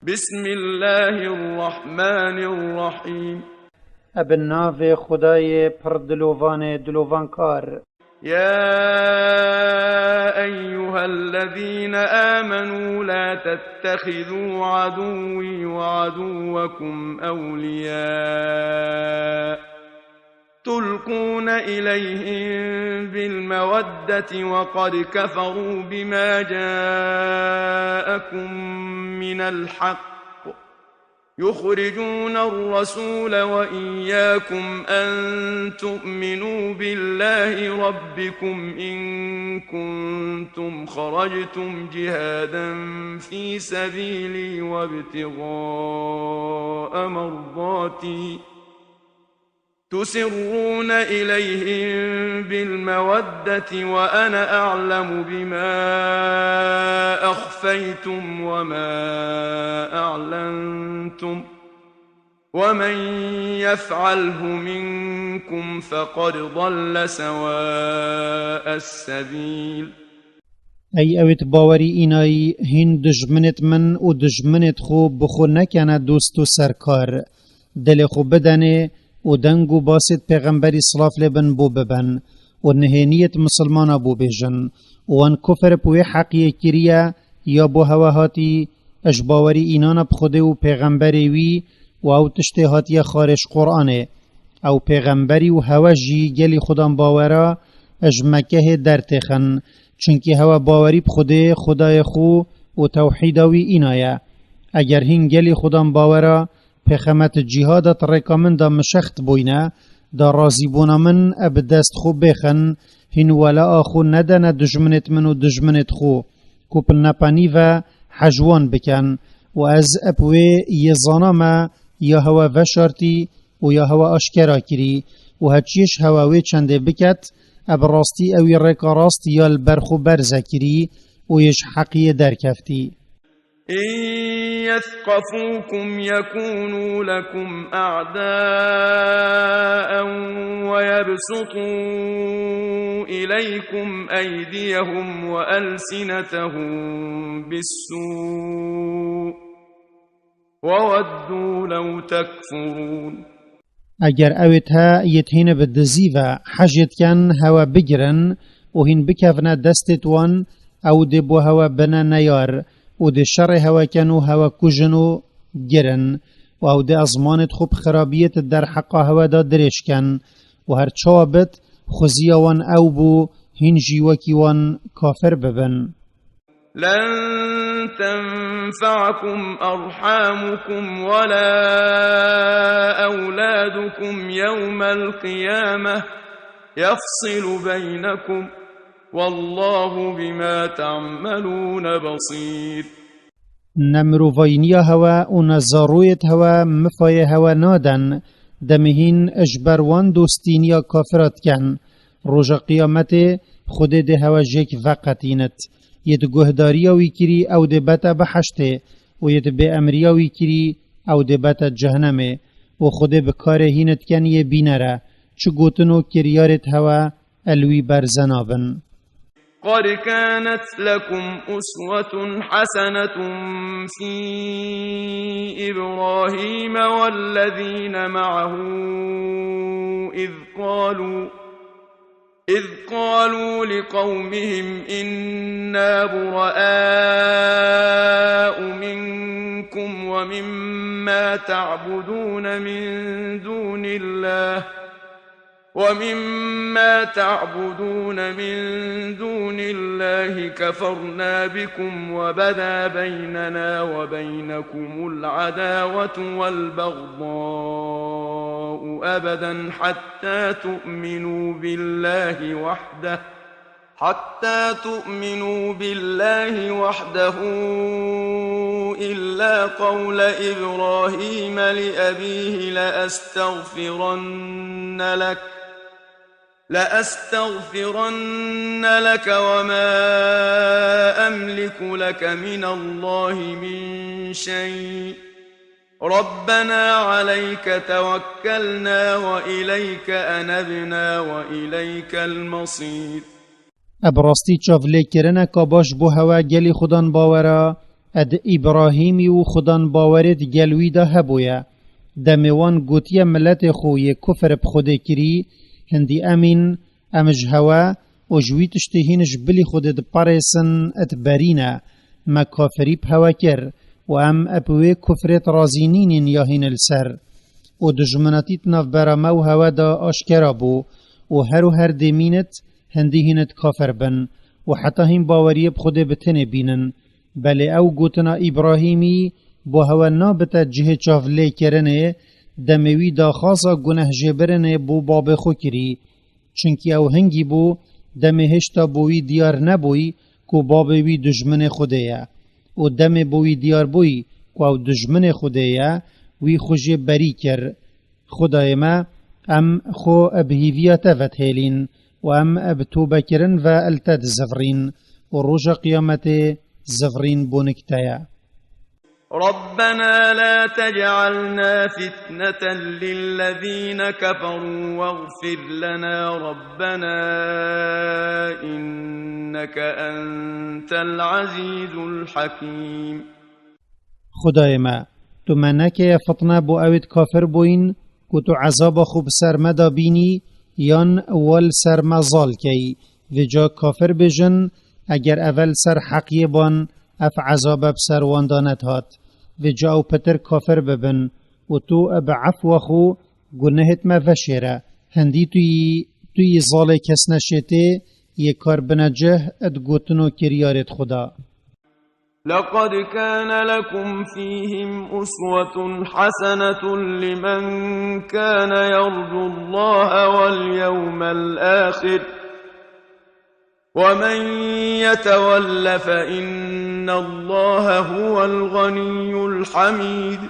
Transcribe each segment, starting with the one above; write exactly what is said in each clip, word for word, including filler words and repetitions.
بسم الله الرحمن الرحيم. Ebe navê Xwedayê pir dilovanê dilovankar. يا أيها الذين آمنوا لا تتخذوا عدوي وعدوكم أولياء تلقون إليهم بالمودة وقد كفروا بما جاءكم من الحق يخرجون الرسول وإياكم أن تؤمنوا بالله ربكم إن كنتم خرجتم جهادا في سبيلي وابتغاء مرضاتي تسرون إليهم بالمودة وأنا أعلم بما أخفيتم وما أعلنتم ومن يفعله منكم فقد ضل سواء السبيل. Ey ewêt bawerî înayî, hîn dijminêt min û dijminêt xwe bi xwe nekene dost û serkar. Dilê xwe bidenê û deng û basêt pêxemberî silav lê bin bo bibin û nihêniyêt misilmana bo bêjin û wan kufr bi wê heqiyê kiriye ya bo hewe hatî, ji bawerî înana bi Xwedê û pêxemberê wî û ew tiştê hatiye xarê ji Quranê. Ew pêxemberî û hewe jî gelî xudan bawera ji Mekehê dertêxin, çunkî hewe bawerî bi Xwedê, Xwedayê xwe û tewhîda wî îna ye. Eger hîn gelî xudan bawera pêxemet cîhada di rêka min de mişext bûyne, da razîbûna min e bi dest xwe bêxin, hîn welaa xwe nedene dijminêt min û dijminêt xwe, ku bi nepenî ve hej wan bikin û ez eb wê yê zana me ya hewe veşartî û ya hewe aşkera kirî û heçiyê ji hewe wê çendê biket, eb rastî ewî rêka rast ya li ber xwe berze kirî û yê ji heqiyê derkeftî. إن يثقفوكم يكونوا لكم أعداء ويبسطوا إليكم أيديهم وألسنتهم بالسوء وودوا لو تكفرون. Eger ewêt he yêt hîne bi dizî ve hejêt ken hewe bigirin û hîn bikevne destêt wan, ew dê bo hewe bine neyar û dê şerê hewe ken û hewe kujin û girin û ew dê ezmanêt xwe bi xirabiyêt derheqa hewe de dirêj ken û her çawa bit, xuziya wan ew bû hîn jî wekî wan kafir bibin. لن تنفعكم أرحامكم ولا أولادكم يوم القيامة يفصل بينكم والله بما تعملون بصير. Ne mirovayîniya hewe û ne zaroyêt hewe mifayê hewe naden, demê hîn ji ber wan dostîniya kafira diken. Roja qiyametê Xwedê dê hewe jêk veqetînit. Yê di guhdariya wî kirî ew dê bete biheştê û yê di bêemriya wî kirî ew dê bete cehnemê û Xwedê bi karê hînit ken yê bîner e. Çi gotin û kiryarêt hewe el wî berze nabin. قد كانت لكم أسوة حسنة في إبراهيم والذين معه إذ قالوا إذ قالوا لقومهم إنا براء منكم ومما تعبدون من دون الله ومما تعبدون من دون الله كفرنا بكم وبدا بيننا وبينكم العداوة والبغضاء أبدا حتى تؤمنوا بالله وحده حتى تؤمنوا بالله وحده إلا قول إبراهيم لأبيه لأستغفرن لك لأستغفرن لك وما أملك لك من الله من شيء ربنا عليك توكلنا وإليك أنبنا وإليك المصير. Eb rastî çavlêkirineka baş bo hewe gelî xudan bawera Ed Îbrahîmî û xudan bawerê di gel wî de hebûye. Demê wan gotiye miletê xwe yê kufr bi Xwedê kirî, hindî emîn, em ji hewe û ji wî tiştê hîn ji bilî Xwedê diparêsin, ed berî ne. Me kafirî bi hewe kir û em eb wê kufrê razî nînîn ya hîn li ser. Û dijminatî di navbera me û hewe de aşkera bû û her û her dê mînit hindî hînit kafir bin û heta hîn baweriyê bi Xwedê bi tenê bînin. Belê ew gotina Îbrahîmî bo hewe nabite cihê çavlêkirinê, demê wî daxwaza gunehjêbirinê bo babê xwe kirî. Çunkî ew hingî bû, demê hêşta bo wî diyar nebûyî ku babê wî dijminê Xwedê ye. Û demê bo wî diyar bûyî ku ew dijminê Xwedê ye, wî xwe jê berî kir. Xwedayê me, em xwe bi hîviya te ve dihêlîn û em bi tobekirin ve li te dizivirîn û roja qiyametê zivirîn bo nik te ye. ربنا لا تجعلنا فتنة للذين كفروا واغفر لنا ربنا إنك أنت العزيز الحكيم. Xwedayê me, tu me nekeye fitne bo ewêd kafir bûyîn, ku tu ezaba xwe bi ser me de bînî, yan we li ser me zal keyî. Vêca kafir bêjin, eger eve li ser heqiyê ban, ev ezabe bi ser wan de nedihat. Vêca ew pitir kafir bibin û tu bi efwa xwe gunehêd me veşêre. Hindî tu yî, tu yî zalê kes neşêtê, yê kar bine cih ed gotin û kiryarêd Xweda. لقد كان لكم فيهم أسوة حسنة لمن كان يرجو الله واليوم الآخر ومن يتول فإن الله هو الغني الحميد.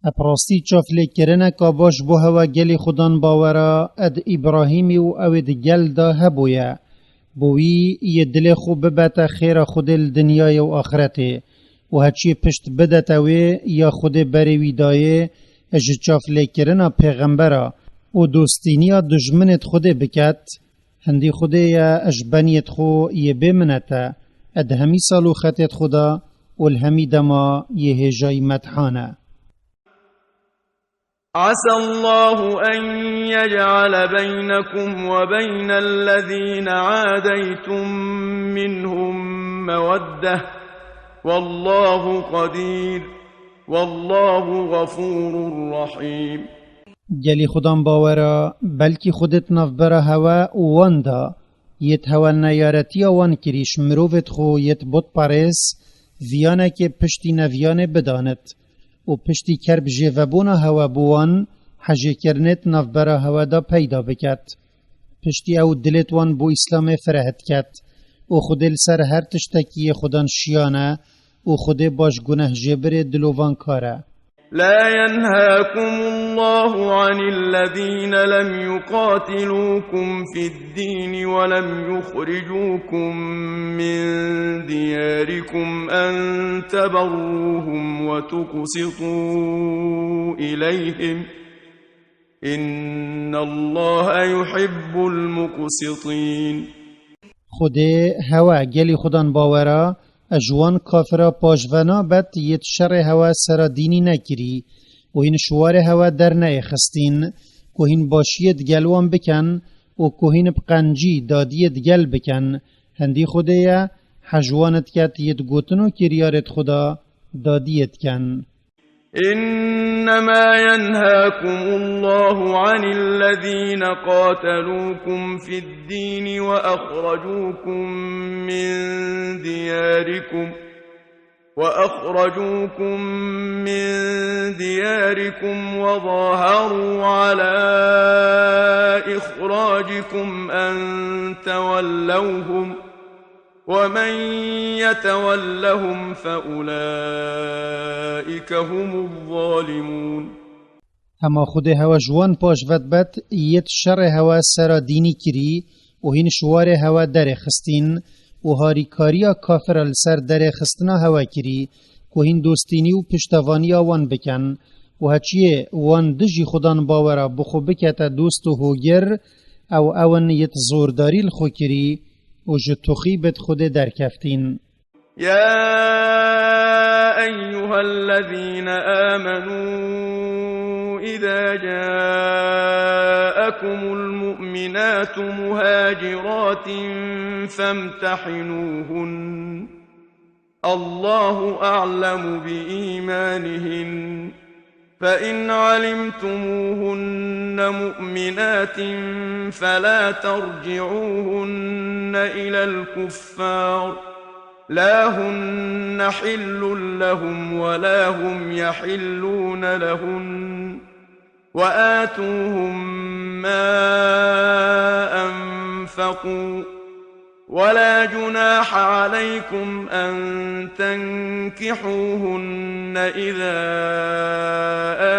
Bi rastî çavlêkirineka baş bo hewa gelê Xudan bawera ed Îbrahîmî û ewêd gel de hebûye. Bo wî yê dilê xwe bibete xêra Xwedê li dinyayê û axretê û heçiyê pişt bidete wê ya Xwedê berê wî dayê, ji çavlêkirina pêxembera û dostîniya dijminêd Xwedê biket, hindî Xwedê ye ji beniyêd xwe yê bê minet e, ed hemî sal û xetêd xwe da û li hemî dema yê hêjayî medhan e. عسى الله أن يجعل بينكم وبين الذين عاديتم منهم مودة، والله قدير، والله غفور رحيم. Gelî Xudan bawera, belkî Xwedê di navbera hewe û wan da, yêt hewe neyaretiya wan kirî ji mirovêd xwe yêt botperêz, viyanekê piştî neviyanê bidanit û piştî kerb jêvebûna hewe bo wan, hejêkirinêd navbera hewe de peyda biket. Piştî ew dilêd wan bo Îslamê fireh diket û Xwedê li ser her tiştekî yê Xudan şiyan e û Xwedê baş gunehjêbirê dilovankar e. لا ينهاكم الله عن الذين لم يقاتلوكم في الدين ولم يخرجوكم من دياركم أن تبروهم وتقسطوا إليهم، إن الله يحب المقسطين. Xwedê hewe gelî Xudan bawera, ji wan kafira paşve nabet yêt şerê hewe sera dînî nekirî û hîn ji warê hewe derneyêxistîn, ku hîn başiyêd gel wan biken û ku hîn bi qencî dadiyêd gel biken, hindî Xwedê ye, hej wan diket yêt gotin û kiryarêd Xweda dadiyê diken. إنما ينهاكم الله عن الذين قاتلوكم في الدين وأخرجوكم من دياركم، وأخرجوكم من دياركم وظاهروا على إخراجكم أن تولوهم، ومن يتولهم فأولئك هم الظالمون. Hema Xwedê hewe ji wan paşve dibet, yêt şerê hewe sera dînî kirî û hîn ji warê hewe derê xistîn û harîkariya kafira li ser derê xistina hewe kirî, ku hîn dostînî û piştevaniya wan bikin û heçiyê wan dijî Xudan bawera bi xwe bikete dost û hogir, ew ew in yêt zordarî li xwe kirî û ji toxîbêd Xwedê derkeftîn. يا أيها الذين آمنوا إذا جاءكم المؤمنات مهاجرات فامتحنوهن، الله أعلم بإيمانهن، فإن علمتموهن مؤمنات فلا ترجعوهن إلى الكفار، لا هن حل لهم ولا هم يحلون لهن، وآتوهم ما أنفقوا، ولا جناح عليكم أن تنكحوهن إذا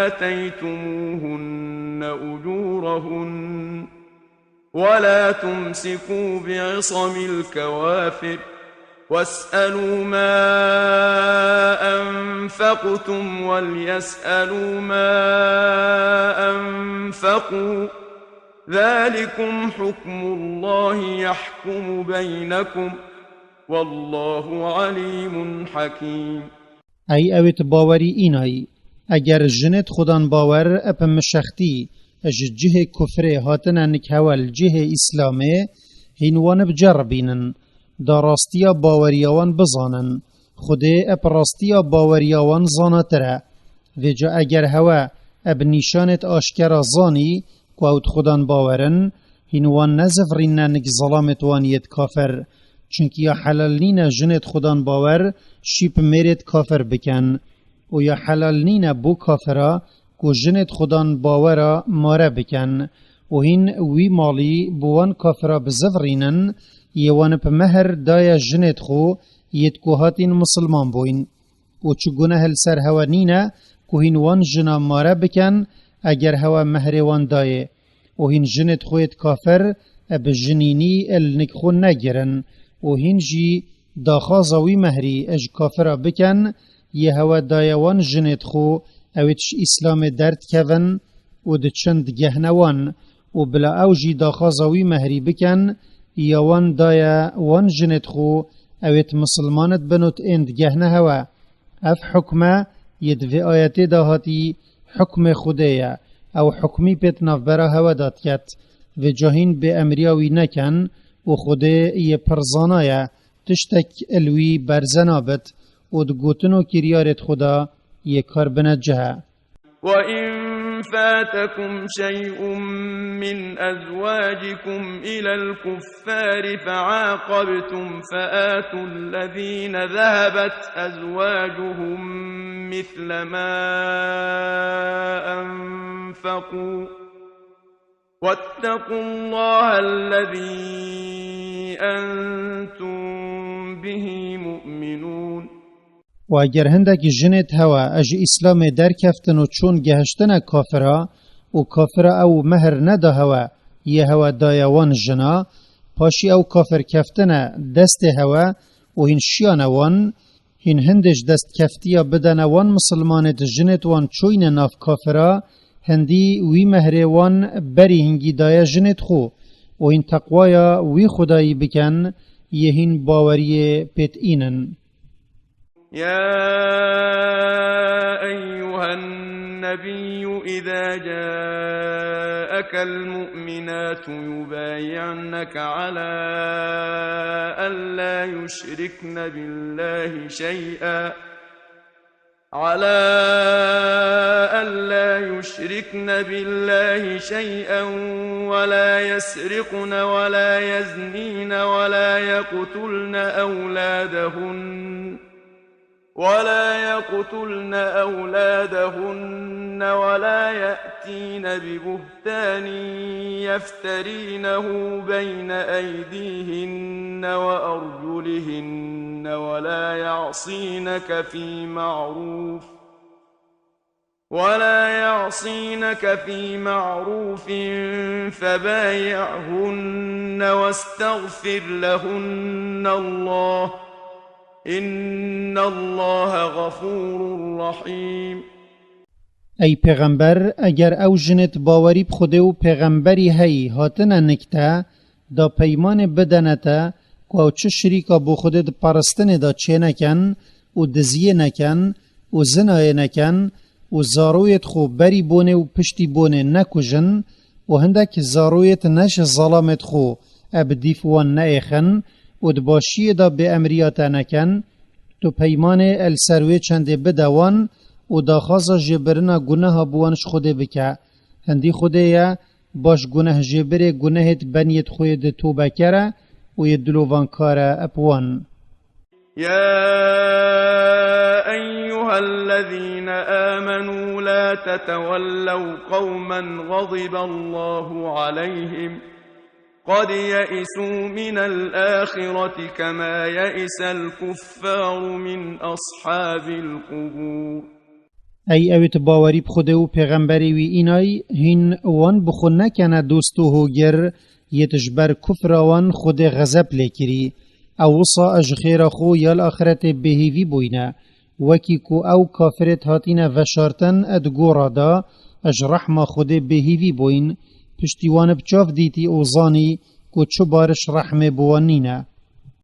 آتيتموهن أجورهن، ولا تمسكوا بعصم الكوافر، واسألوا ما أنفقتم وليسألوا ما أنفقوا، ذلكم حكم الله يحكم بينكم، والله عليم حكيم. Ey ewêt bawerî înayî, eger jinêt xudan bawer ep mişextî ji cihê kufrê hatine nik hewe li cihê îslamê, hîn wan biceribînin, da rastiya baweriya wan bizanin. Xwedê ep rastiya baweriya wan zanatir e. Vêca eger hewe ep nîşanêt aşkera zanî ku ew di xudan bawer in, hîn wan nezivirîne nik zelamêt wan yêt kafir. Çunkî ya helal nîne jinêt xudan bawer şî bi mêrêt kafir bikin. Û ya helal nîne bo kafira ku jinêt xudan bawera mare bikin. Û hîn wî malî bo wan kafira bizivirînin, yê wan bi mehr daye jinêt xwe, yêt ku hatîn misilman bûyn. Û çi guneh li ser hewe nîne ku hîn wan jina mare bikin, eger hewe mehrê wan dayê. Û hîn jinêt xwe yêt kafir bi jinînî li nik xwe negirin. Û hîn jî daxwaza wî mehrî ji kafira bikin, yê hewe daye wan jinêt xwe, ewêt ji îslamê derdikevin û diçin digehne wan. Û bila ew jî daxwaza wî mehrî bikin, ya wan daye wan jinêt xwe, ewêt misilmanit bin û ên digehne hewe. Ev hukme yê di vê ayetê de hatî hukmê Xwedê ye. Ew hukmî pê di navbera hewe de diket. Vêca hîn bêemriya wî nekin û Xwedê yê pir zana ye. Tiştek li wî berze nabit û di gotin û kiryarêt xwe de yê kar bine cih e. وإن فاتكم شيء من أزواجكم إلى الكفار فعاقبتم فآتوا الذين ذهبت أزواجهم مثل ما أنفقوا، واتقوا الله الذي أنتم به مؤمنون. Û eger hindekî jinêt hewe ji îslamê derkeftin û çûn gehiştine kafira û kafira ew mehr neda hewe, yê hewe daye wan jina, paşî ew kafir keftine destê hewe û hîn şiyane wan, hîn hindê ji destkeftiya bidene wan misilmanêt jinêt wan çûyne nav kafira, hindî wî mehrê wan berî hingî daye jinêt xwe û hîn teqwaya wî Xwedayî bikin, yê hîn baweriyê pêt înin. يا أيها النبي إذا جاءك المؤمنات يبايعنك على أن لا يشركن بالله شيئا، على أن لا يشركن بالله شيئا، ولا يسرقن ولا يزنين ولا يقتلن أولادهن، ولا يقتلن أولادهن ولا يأتين ببهتان يفترينه بين أيديهن وأرجلهن ولا يعصينك في معروف، ولا يعصينك في معروف فبايعهن واستغفر لهن الله، إن الله غفور رحيم. Ey pêxember, eger ew jinêt bawerî bi Xwedê û pêxemberî heyî hatine nik te, da peymanê bidene te Ku ew çi şirîka bo Xwedê di peristinê de çêneken û diziyê neken û zinayê neken û zaroyêd xwe berî bonê û piştî bonê nekujin û hindek zaroyêd ne ji zelamêd xwe e bi dîf wan neêxin û di başiyê de bêemriya te neken, tu peymanê el ser wê çendê bide wan û daxwaza jêbirina guneha bi wan ji Xwedê bike. Hindî Xwedê ye, baş gunehjêbirê gunehêd beniyêd xwe yê di tobe kere û yê dilovankare ep wan. يا أيها الذين آمنوا لا تتولوا قوما غضب الله عليهم قد يئسوا من الآخرة كما يئس الكفار من أصحاب القبور. Ey ewêt bawerî bi Xwedê û Pêxemberê wî înay, hîn wan bi xwe nekene dost û hogir, yêt ji ber kufra wan Xwedê xezeb lê kirî. Ew wisa e ji xêra xwe ya li axiretê bêhîvî bûyne. Wekî ku ew kafirêt hatîne veşartin e di gora de, e ji rehma Xwedê bêhîvî bûyn. Piştî wan bi çav dîtî û zanî ku çi bariş rehmê bi wan nîne.